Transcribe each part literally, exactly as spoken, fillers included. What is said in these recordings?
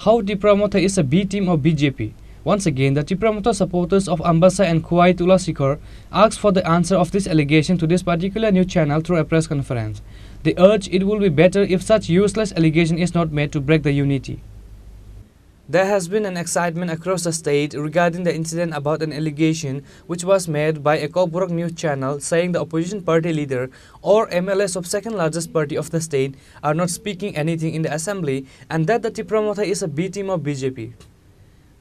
How Tipra Motha is a B team of B J P? Once again, the Tipra Motha supporters of Ambasa and Khowai Tula Shikhar asked for the answer of this allegation to this particular news channel through a press conference. They urge it will be better if such useless allegation is not made to break the unity. There has been an excitement across the state regarding the incident about an allegation which was made by a Kokborok news channel saying the opposition party leader or M L As of second largest party of the state are not speaking anything in the assembly and that the Tipra Motha is a B team of B J P.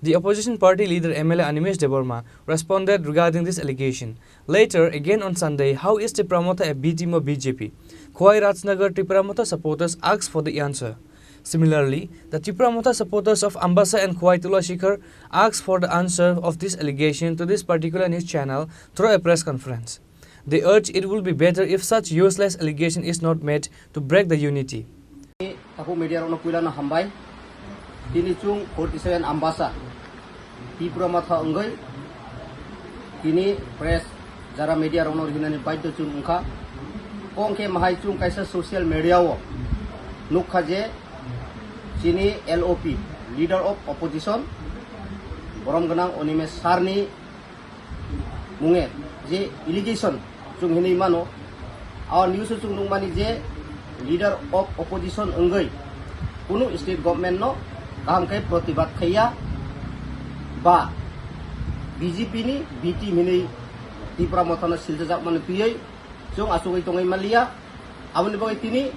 The opposition party leader M L A Animesh Debbarma responded regarding this allegation. Later, again on Sunday, how is Tipra Motha a B team of B J P? Khowai Rajnagar Tipra Motha supporters asked for the answer. Similarly, the Tipra Motha supporters of Ambasa and Khowai Tula Shikhar asked for the answer of this allegation to this particular news channel through a press conference. They urge it will be better if such useless allegation is not made to break the unity. Takhuk media rokno puilano hambai. Tini chwng forty seven Ambasa Tipra Motha wngwi tini press jara media rokno rinani baidhyo chwng wngkha. Kong khe mahai chwng kaisa social media o nukha je chini L O P, Leader of Opposition, borom gwnang Animesh sir ni munge je allegation chwng hinwi mano, a news o chwng nukmani je Leader of Opposition wngwi kunu state government no kaham khe protibad khaiya ba B J P ni B team hinwi Tipra Motha no siljajakmani twiwi chwng achugwi tongwi manliya. Aboni bagwi tini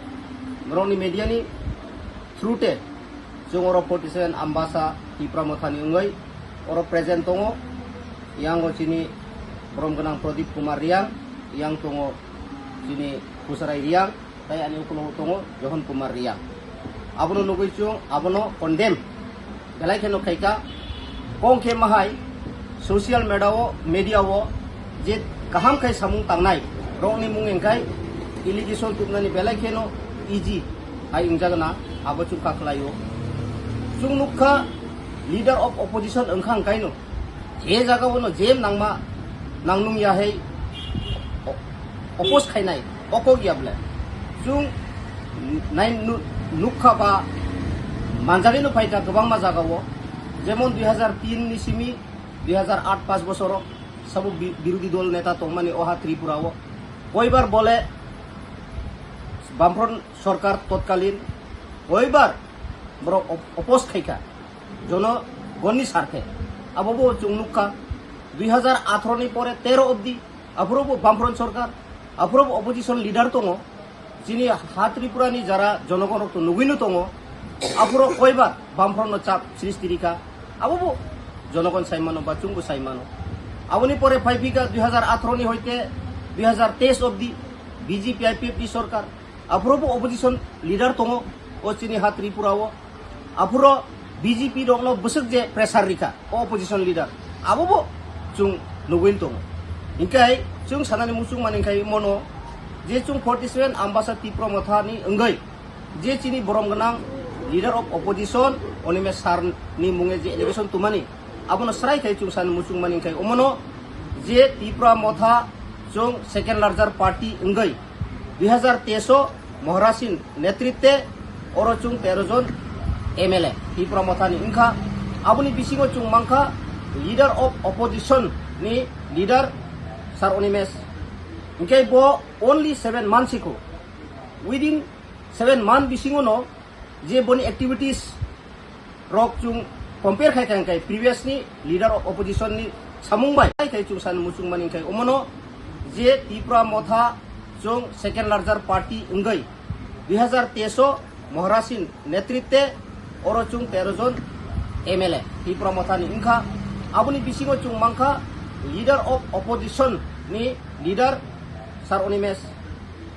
borokni media ni through te chwng oro forty seven Ambasa Tipra Motha ni wngwi oro present tongo. Yang o chini borom gwnang Pradip Kumar Reang, yang tongo chini Khusrai Reang, tai ani ukologo tongo Johon Kumar Reang. Abono nugwi chwng abono condemn belai kheno khaika. Kong khe mahai social media o, media o je kaham khai samung tangnai rokni mung engkhai allegation tubnani belai kheno easy hai wngjagna, abo chwng kha khlaio. Chwng nukha Leader of Opposition wngkha wngkaino je jaga bono je nangma nangnung ya hai oppose khainai, o kok ya ble. Chwng nai nu-, nukha ba manjagwi no phaikha kwbangma jagao, jemon dui hazar tin ni simi dui hazar aat paanch bosoro sabo bi-, birodhi dol neta tongmani oha Tripura o koibar bole Bamfront sorkar totkalin koibar borok op-, oppose khaikha jonogonni sarthe. Abo bo chwng nukha dui hazar atharo ni pore tero obdi, aphuru bo Bamfront sorkar, aphuru bo opposition leader tongo. Chini ha Tripura ni jara jonogon rok to nugwino tongo, aphuru koibar Bamfront no chap srishti rikha, abo bo jonogon saimano ba chwngbo saimano. Aboni pore phaiphikha dui hazar atharo ni hoite dui hazar teis obdi B J P I P F T sorkar, aphuru bo opposition leader tongo o chini ha Tripura o. Aphuru B J P rokno bwswk je pressure rikha o opposition leader, abo bo chwng nugwi tongo. Hinkhe chwng sanani muchung mani khe mono je chwng forty seven Ambasa Tipra Motha ni wngwi je chini borom gwnang leader of opposition Animesh sir ni munge je allegation tumani, abono srai khai chwng sanani muchung mani khe omono je Tipra Motha chwng second larger party wngwi dui hazar teis o Maharaj ni netritwe oro chwng tero jon M L A Tipra Motha ni wngkha. Aboni bisingo chwng mankha leader of opposition ni leader Sir Animesh. Hinkhe bo only seven months ikho, within seven month bisingo no je boni activities rok chwng compare khai kha, khai previous ni leader of opposition ni samung bai khai chwng san muchung mani khai omono je Tipra Motha chwng second larger party wngwi dui hazar teis o Maharaj ni netritwe oro chwng tero jon M L A Tipra Motha ni wngkha. Aboni bisingo chwng mankha leader of opposition ni leader Sir Animesh.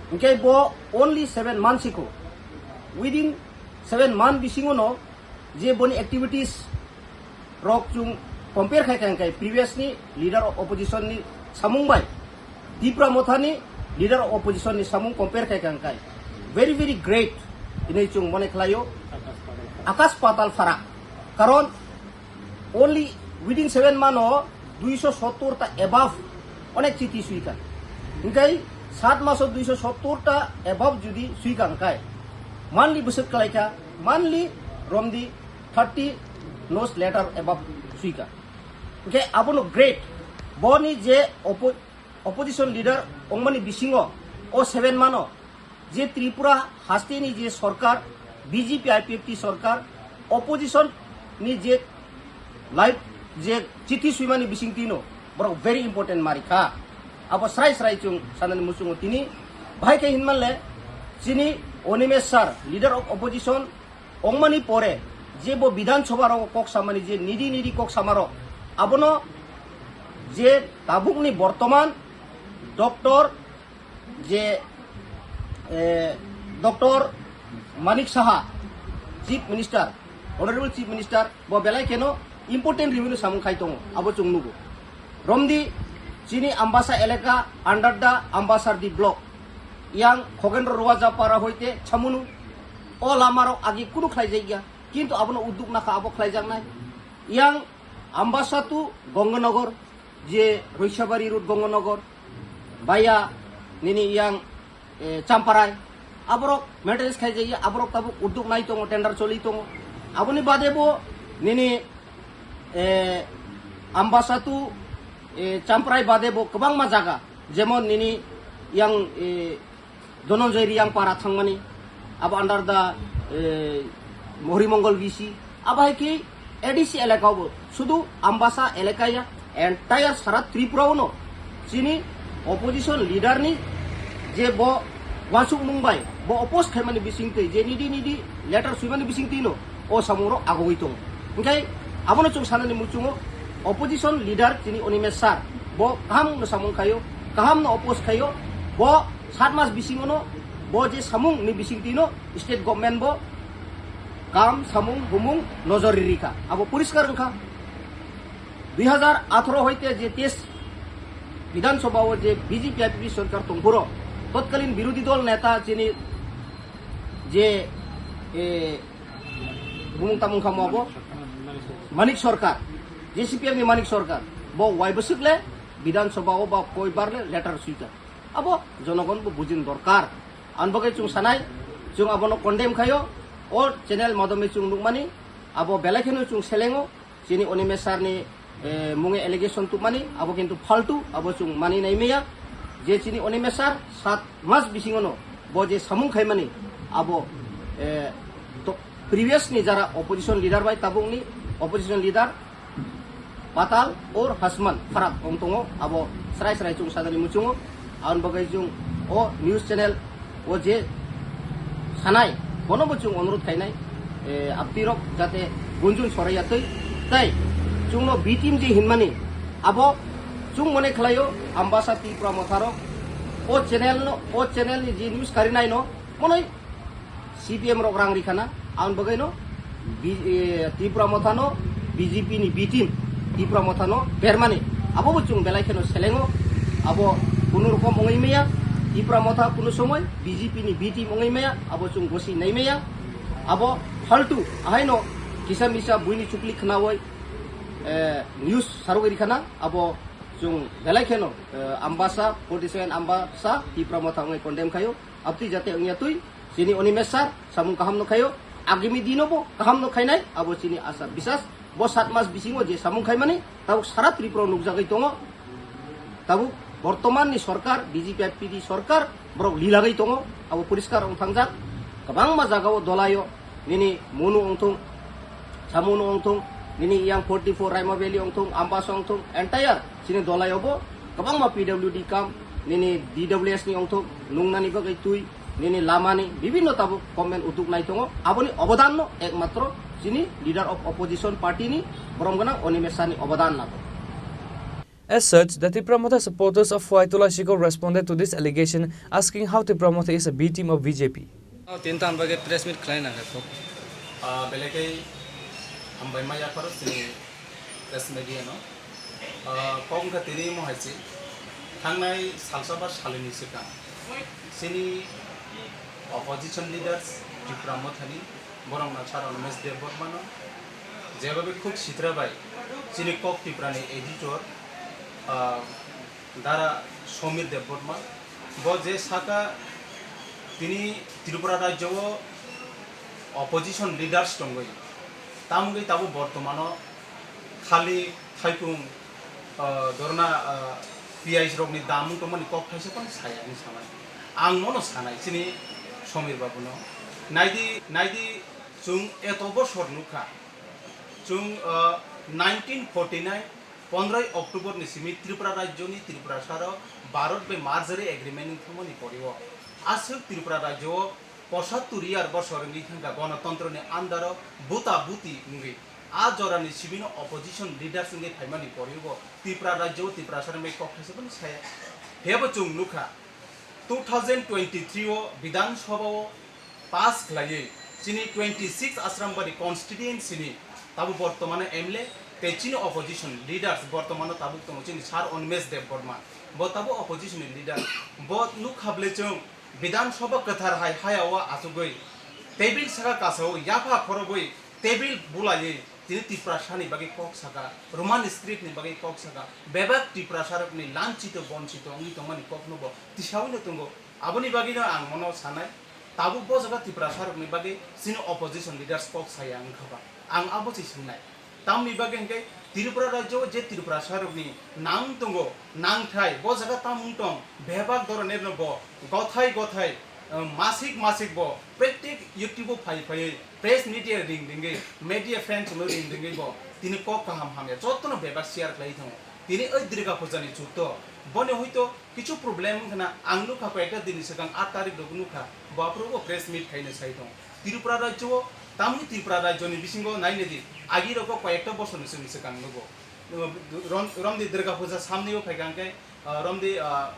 Hinkhe bo only seven months ikho, within seven month bisingo no je boni activities rok chwng compare khai kha, khai previous ni leader of opposition ni samung bai Tipra Motha ni leader of opposition ni samung compare khai kha, khai very very great hinwi chwng mone khlaio, akas patal pharak. Karon only within seven month o duiso sottor ta above onek chiti sui kha. Hinkhe saat maso duiso sottor ta above jodi sui kha, hinkhe monthly bwswk kwlai kha, monthly romdi thirty no's letter above swika. Hwnkhe abono great, boni je oppo-, opposition leader wngmani bisingo o seven mano je Tripura hasteni je sorkar, B J P I P F T sorkar, opposition ni je live je chithi swimani bisingtwino borok very important marikha. Abo srai srai chwng sanani muchungo tini bahai khe hinmanle chini Animesh sir, leader of opposition, ongmani pore je bo Bidhan Sabha rogo kok samani je nidi nidi kok samarok, abono je tabukni bortoman Doctor je, eh, Doctor Manik Saha, Chief Minister, Honorable Chief Minister, bo belai kheno important review ni samung khai tongo, abo chwng nugo. Romdi chini Ambasa elaka under the Ambasardi block, yang Khogendro Ruajapara hoite Chamunu, o lamarok agi kunu khlaijakya, kintu abono udduk nakha abo khlaijaknai. Yang Ambasa to Ganganagar, je Roisabari road Ganganagar, baya nini yang, eh, Champarai, aborok maintenance khaijaya, aborok tabuk udduk nai tongo, tender choli tongo. Aboni bade bo nini, eh, Ambasa to, eh, Champarai bade bo kwbangma jaga, jemon nini yang, eh, Dhananjay Reang para thangmani, abo under the, eh, Mohri Mongol V C, abo hai khe A D C elaka bo, sudu Ambasa elaka ya, entire sara Tripura ono chini opposition leader ni je bo wansuk nung bai, bo oppose khaimani bisingtwi, je nidi nidi letter swimani bisingtwi no o samung rok agogwi tongo. Hwnkhe abono chwng sanani muchungo opposition leader chini Animesh sir bo kaham no samung khaio, kaham no oppose khaio, bo sat mas bisingo no bo je samung ni bisingtwi no state government bo kam samung humung nojor ririkha, abo poriskar wngkha. Dui hajar atharo hoite je teis Bidhan Sabha o je B J P I P F T sorkar tongphuru, totkalin birodhi dol neta chini je, eh, bumung tamung kha mo abo Manik Sarkar, je C P M ni Manik Sarkar, bo wai bwswk le Bidhan Sabha o ba koi bar le letter swikha. Abo jonogon bo bujin dorkar. Ang bagwi chwng sanai, chwng abono condemn khaio, o channel madome chwng nukmani, abo belai kheno chwng selengo, chini Animesh sir ni, eh, munge allegation tubmani, abo kintu faltu, abo chwng mani nai maya, je chini Animesh sir sat mas bisingono bo je samung khaimani, abo, eh, to, previous ni jara opposition leader bai tabuk ni opposition leader Patal or Hasman pharak wng tongo, abo srai srai chwng sajani muchungo. Aboni bagwi chwng o news channel o je sanai, bono bo chwng onurodh khainai, eh, aptirok jate gunjun soraiya twi, tei chwngno B team je hinmani, abo chwng mone khlaio Ambasa Tipra Motharok o channel no, o channel ni je news karinai no, monoi C P M rok rang rikhana, aboni bagwi no B-, eh, Tipra Motha no B J P ni B team Tipra Motha no bermani, abo bo chwng belai kheno selengo, abo kunu rokom wngwi maya, Tipra Motha kunu somoi B J P ni B team wngwi maya, abo chwng gosi nai maya, abo faltu, ahaino kisa misa buini chukli khnawi, eh, news sarogwi rikhana, abo chwng belai kheno, eh, Ambasa, forty seven Ambasa, Tipra Motha wngwi condemn khaio, abtwi jate wngya twi, chini Animesh sir, samung kaham no khaio, agimi dino bo kaham no khainai, abo chini asa bisas, bo sat mas bisingo je samung khaimani, tabuk sara Tripura nukjagwi tongo, tabuk bortoman ni sorkar, B J P I P F T sorkar, borok lilagwi tongo, abo poriskar wng thangjak, kwbangma jagao dolaio, nini Monu wngthung, Samunu wngthung, nini yang forty four Raima Valley wngthung, Ambasa wngthung, entire chini dolaio bo kwbangma P W D kam, nini D W S ni wngthung, nungnani bagwi twi, nini lamani bibinno tabuk government utuk nai tongo, aboni obodan no ekmatro chini leader of opposition party ni borom gwnang Animesh sir ni obodan nago. As such, the Tipra Motha supporters of Phuai Tulashikor responded to this allegation, asking how Tipra Motha is a B team of B J P. Oh, tin tan bage press meet khlai nang kok. Ah, belai khe hambai ma yapharo chini press media no. Ah, kok wngkha tini mo hai se. Thangnai salsa ba salini swkang. Chini opposition leaders Tipra Mothani borok no sir Animesh Debbarma no jebabe khub sitra bai chini kok Tipra ni editor, ah, Dara Somir Debbarma, bo je saka tini Tripura rajyo o opposition leaders tongwi, Tamogwi tabuk bortomano khali thaipung, ah, dorna, ah, piyaj rokni damung tongmani kok thaisa phano saya hinwi sanai. Ang mono sanai chini Somir babuno. Naidi, naidi, chwng eto bosor nukha. Chwng, ah, nineteen forty-nine pondroi October ni simi Tripura rajyoni Tripura saro Bharat bai merger agreement wngthangmani poriwo. Aswk Tripura rajyo pochattor year bosor wngwi thangkha gonotontro ni under o buta buti wngwi. A jora ni simi no opposition leaders wngwi phaimani poriwo Tripura rajyo Tripura saro bai kok thaisa phano saya. Phiyabo chwng nukha two thousand twenty-three o Bidhan Sabha o pass khlaiwi chini twenty-six Asrambari constituency ni tabuk bortomano M L A tei chini opposition leaders bortomano tabuk tongo chini Sir Animesh Debbarma, bo tabuk opposition ni leader. Bo nukha bwle chwng Bidhan Sabha kwthar hai haya o achugwi table saka kasao yapha khorogwi table bulaiwi tini Tiprasani bagwi kok saka, Roman script ni bagwi kok saka, bebak Tiprasarokni lanchito bonchito wngwi tongmani kokno bo tisawino tongo. Aboni bagwino ang mono sanai, tabuk bo jaga Tiprasarokni bagwi chini opposition leaders kok saya wngkha ba? Ang abo se swngnai. Tamni bagwi hwnkhe Tripura rajyo o je Tiprasarokni nang tongo, nangthai, bo jaga tamung tong, bebak doronerno bo gothai gothai, eh, masik masik bo praktiko YouTube o phai phaiwi press media ring ringwi, media friends no ring ringwi bo tini kok kaham hamya jotono bebak share khlai thango. Tini oi Durga Puja ni chutto, boni hoito kichu problem wngkha na, ang nukha koyekta din ni swkang aat tarik rok nukha, bo aphuru bo press meet khaina sai tong. Tripura rajyo o, tamni Tripura rajyo ni bisingo naina di, agi rok o koyekta bosor ni swkang swkang nugo. Rom-, romdi Durga Puja samni o phaikha hwnkhe, ah, romdi, ah,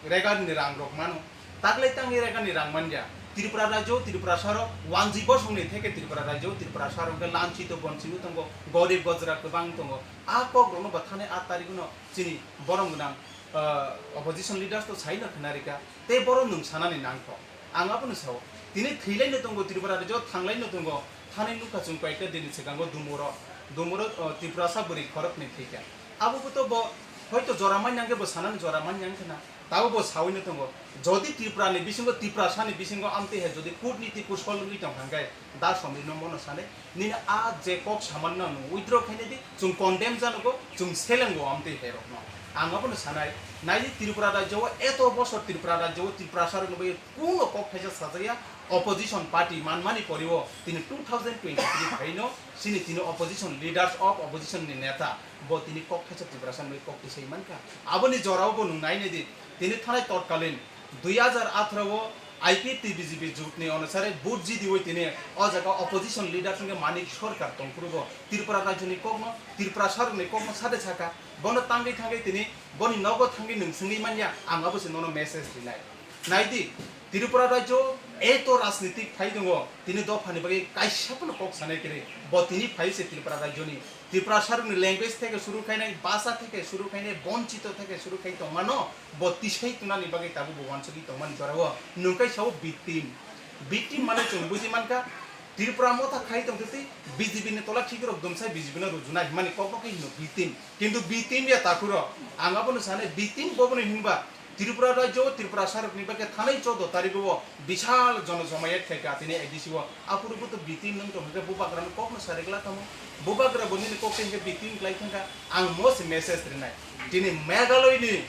regar ni rang rok mano. Taklai tangni regar ni rang manya. Tripura rajyo, Tripura saro, wanji bosong ni theke Tripura rajyo, Tripura saro hwnkhe lanchito bonchito tongo, gorib gojra kwbang tongo. A kok rok no bo thani aat tarik no chini borom gwnang, ah, opposition leaders to sai no khna rika. Tei borom nwng sanani nangkho. Ang abono sao, tini thwilaino tongo Tripura rajyo, thanglaino tongo, thani nukha chwng koyekta dini swkango Dumuro, Dumuro, o, Tiprasa bwrwi khoroknwi thwikha. Abo bo to bo hoito jora manya hwnkhe bo sanani jora manya wngkha na, tabo bo saoino tongo. Jodi Tripura ni bisingo, Tiprasa ni bisingo amtwi hai jodi kutniti kusol wngwi tongkha hwnkhe, Da Somir no mono sanai, nini a je kok samanno nwng withdraw khainai di, chwng condemn janogo, chwng selengo amtwi hai rokno. Ang abono sanai, naidi Tripura rajyo o eto bosor Tripura rajyo o Tiprasa rokno bai kuno kok thaisa sajaya, opposition party manmani poriwo tini two thousand twenty-three phaino chini tini opposition leaders of opposition ni neta bo tini kok thaisa Tiprasa rokno bai kok tisai mankha. Aboni jorao bo nwng nainai di, tini thanai totkalin dui hajar atharo o I P F T B J P jut ni onusare vote jidiwi tini o jaga opposition leader hwnkhe Manik Sarkar tongphuru bo Tripura rajyo ni kokno, Tripura sarok ni kokno sade saka. Bono tangwi thangwi tini boni nogo thangwi nwng swngwi manya, ang abo se nono message rinai. Naidi, Tripura rajyo eto rajnitik phai tongo, tini dophani bagwi kaisa phano kok sanai kwrwi. Bo tini phai se Tripura rajyoni, Tripura sarokni language theke suru khainai, bhasha theke suru khainai, bonchito theke suru khai tongmano, bo tisai tunani bagwi tabuk bo wansugwi tongmani jorao nwng kai sao victim. Victim mane chwng buji mankha, Tripura motha khai tongtwi B J P ni tola khikrok dumsai B J P no rujuna himani kokno khe hino victim. Kintu victim ya takhuro, ang abono sanai victim boboni hinba Tripura rajyo, Tripura sarokni bagwi thanai choudo tarikh o bisal jono jomayat khaikha tini A D C o. Aphuru bo to victim nwng tong hwnkhe bubagrano kokno sari glak tamo. Bubagra bo nini kok tei hwnkhe victim glai thangkha. Ang mo se message rinai. Tini Meghalaya ni,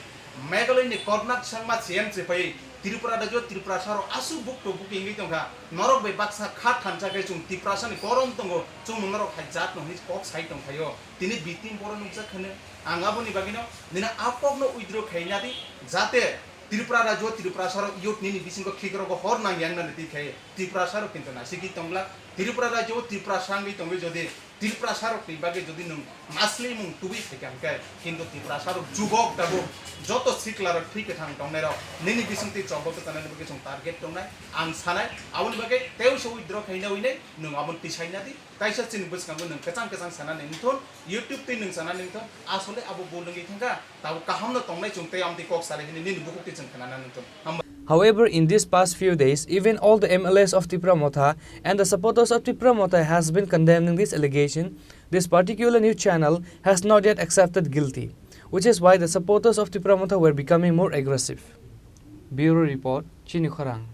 Meghalaya ni Konrad Sangma C M se phai Tripura rajyo, Tripura saro aswk bukto buki wngwi tongkha. Norok bai baksa kha thansa khe chwng Tiprasani korom tongo, chwng norok hai jat no hwnwi kok sai tongkhaio. Tini victim boro nukjak hwno. Ang aboni bagwino nini a kokno withdraw khaina di, jate Tripura rajyo, Tripura sarok youth nini bisingo khikrokgo hor nang yang nani twi khaio. Tripura sarok kintu nasigwi tongla. Tripura rajyo, Tripura sangwi tongwi jodi Tripura sarokni bagwi jodi nwng maslimung tubui phaikha hwnkhe, kintu Tripura sarok jubok tabuk joto siklarok thwi kwthang tongnairok nini bisingtwi chobok kwchanani bagwi chwng target tongnai. Ang sanai, aboni bagwi teibo se withdraw khaina hwnwi nwng abono tisaina di. Kaisa chini bwskango nwng kwchang kwchang sanani wngthun, YouTube twi nwng sanani wngthun, asole abo bul wngwi thangkha, tabuk kahamno tongnai chwng tei amtwi kok salai hwnwi nini bukhuk twi chwng khnanani wngthun. Hambai. However, in these past few days, even all the M L As of Tipra Motha and the supporters of Tipra Motha has been condemning this allegation. This particular news channel has not yet accepted guilty, which is why the supporters of Tipra Motha were becoming more aggressive. Bureau report, Chini Khorang.